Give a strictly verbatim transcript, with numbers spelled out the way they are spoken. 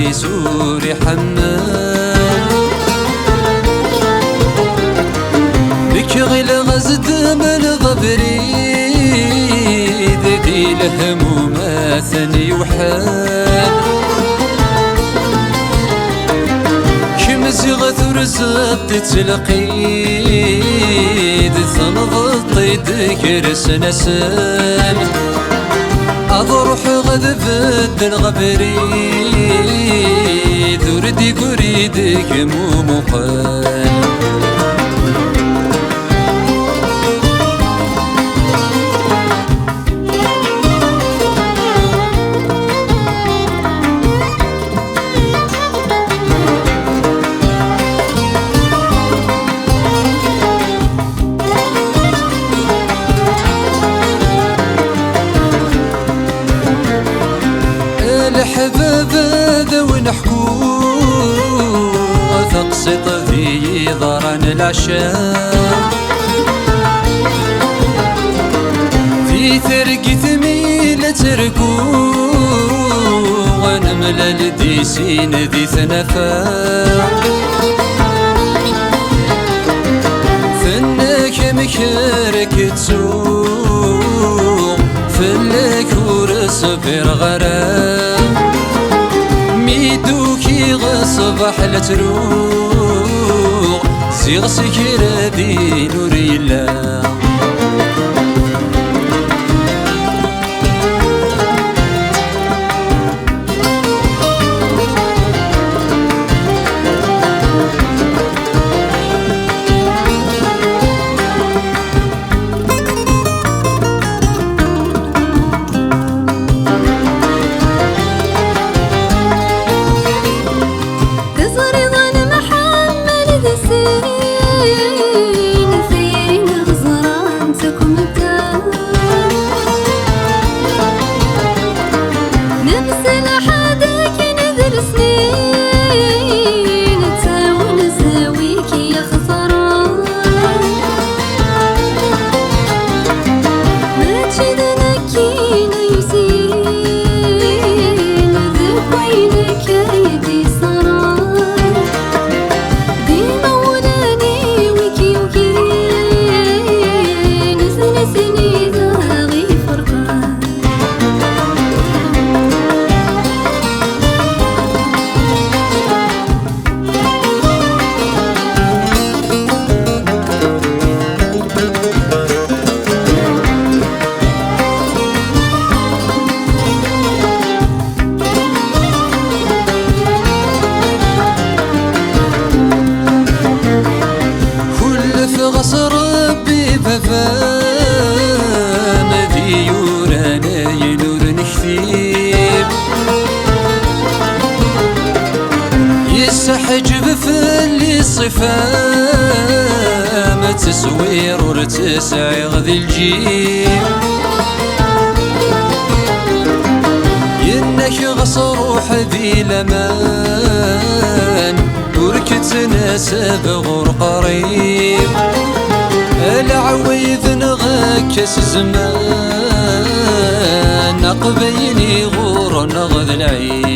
ur iḥemmel. Nekk ɣileɣ ad d-temleḍ abrid di lehmum atan yewḥel. Kemm ziɣ turzeḍ-itt lqid, tenḍeḍ-id kra-s nasel. Ad ruḥeɣ ad beddleɣ abrid, ur d-iguri deg-m umuqel. Leḥbab ad awen-ḥkuɣ taqsiṭ d yiḍran leɛca. Di targit mi la tterguɣ, nemlal di sin di tnafa. Tenna-k amek ara k-ttuɣ, fell-ak ur ṣbireɣ ara. Mi d-ukiɣ ṣṣbeḥ la ttruɣ, ziɣ s kra din ur yella. Teẓriḍ nemḥemmal d sin, tayri neɣ ẓrant akk medden. Nemselḥ-d akken d lesnin, nettawen zawi-k i ixeṣren. Mačči d nekkini ay usin, d wayen akka i d-iṣran. D imawlan-iw i k-yugin, d nutni i d-aɣ-iferqen. Kullef ɣas Rebbi baba-m, ad iyi-yuran ayen ur nektib. Yesseḥǧeb fell-i ṣṣifa-m, tteswir ur tt-sɛiɣ di lǧib. Yenna-k ɣas ruḥ di laman, ur k-ttnasab ɣur qrib. Lɛawid neɣ akka s zzman, aqbayli ɣur-neɣ d lɛib.